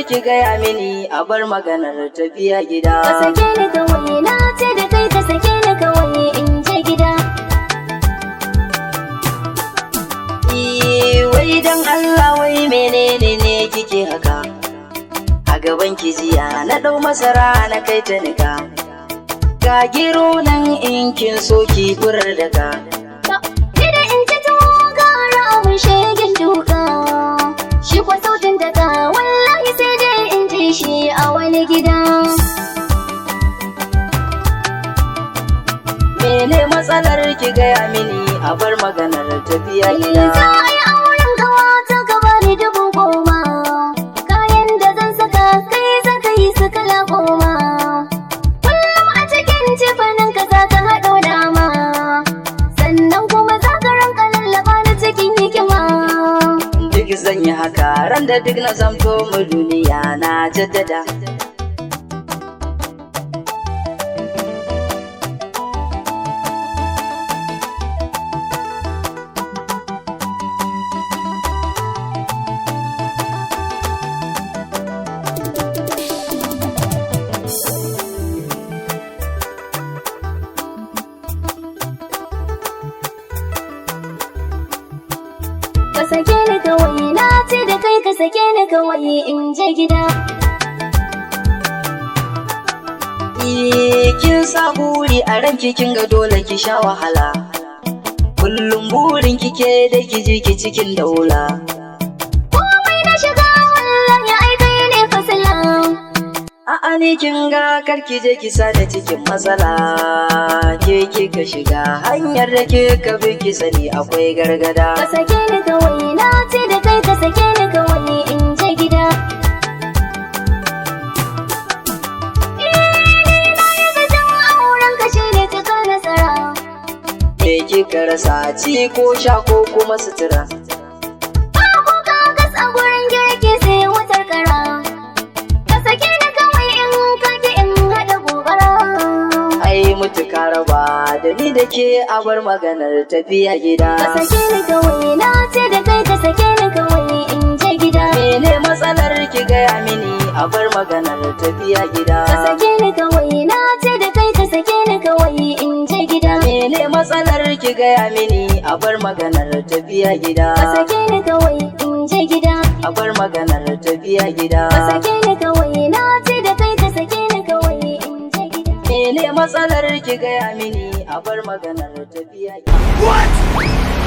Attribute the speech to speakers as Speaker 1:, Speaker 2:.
Speaker 1: ki gaya mini a bar maganar tafiya gida.
Speaker 2: Ka sake ni kawai, na ce da kai ka sake ni kawai in je gida.
Speaker 1: Wai dan Allah, wai menene ne kike haka? A gaban ki jiya na ɗau masara na kai ta nika. Ga gero nan, in kin so ki furar da ka.
Speaker 2: Ni da in ci tuwo gara abin shegen duka. Shi kwa sautin daga wallahi sai dai in ji shi a wani gida.
Speaker 1: Mene matsalar ki gaya mini a bar maganar tafiya gida.
Speaker 2: Za a yi auren ƙawata, ka bani 10,000. Kayan da zan saka kai za ka yi su kala 10. Kullum a cikin cefanen ka za ka haɗo nama. Sannan kuma za ka rinka lallaba ni cikin hikima.
Speaker 1: Duk zan yi haka ran da duk na zamto mu duniya na jaddada.
Speaker 2: Ka sake ni kawai, na ce da kai ka sake ni kawai in je gida.
Speaker 1: Eh, kin sa buri a ranki, kin ga dole ki sha wahala. Kullum burin kike da ki ji ki cikin daula.
Speaker 2: Komai na shiga wallahi ai kai ne fasila.
Speaker 1: A'a, ni kin ga kar ki je ki sani cikin matsala. Ke kika shiga hanyar da ke ka bi, ki sani akwai gargada.
Speaker 2: Ka sake ni kawai, na ce da kai ka sake ni kawai in je gida. Eh, ni na yi zaton auren ka shi ne cikar nasara.
Speaker 1: Me kika rasa, ci ko sha ko kuma sutura?
Speaker 2: Babu kagas a gurin girki sai wutar kara. Ka sake ni kawai, in ka ki in haɗa gobara.
Speaker 1: Ai mutuka raba da ni da ke a bar maganar tafiya gida.
Speaker 2: Ka sake ni kawai, na ce da kai ka sake ni kawai in je gida.
Speaker 1: Mene matsalar ki gaya mini a bar maganar tafiya gida.
Speaker 2: Ka sake ni kawai, na ce da kai ka sake ni kawai in je gida.
Speaker 1: Mene matsalar ki gaya mini a bar maganar tafiya gida.
Speaker 2: Ka sake ni kawai in je gida.
Speaker 1: A bar maganar tafiya gida.
Speaker 2: Ka sake ni kawai, na ce da kai ka sake ni kawai in je gida.
Speaker 1: Mene matsalar ki gaya mini a bar maganar tafiya gida.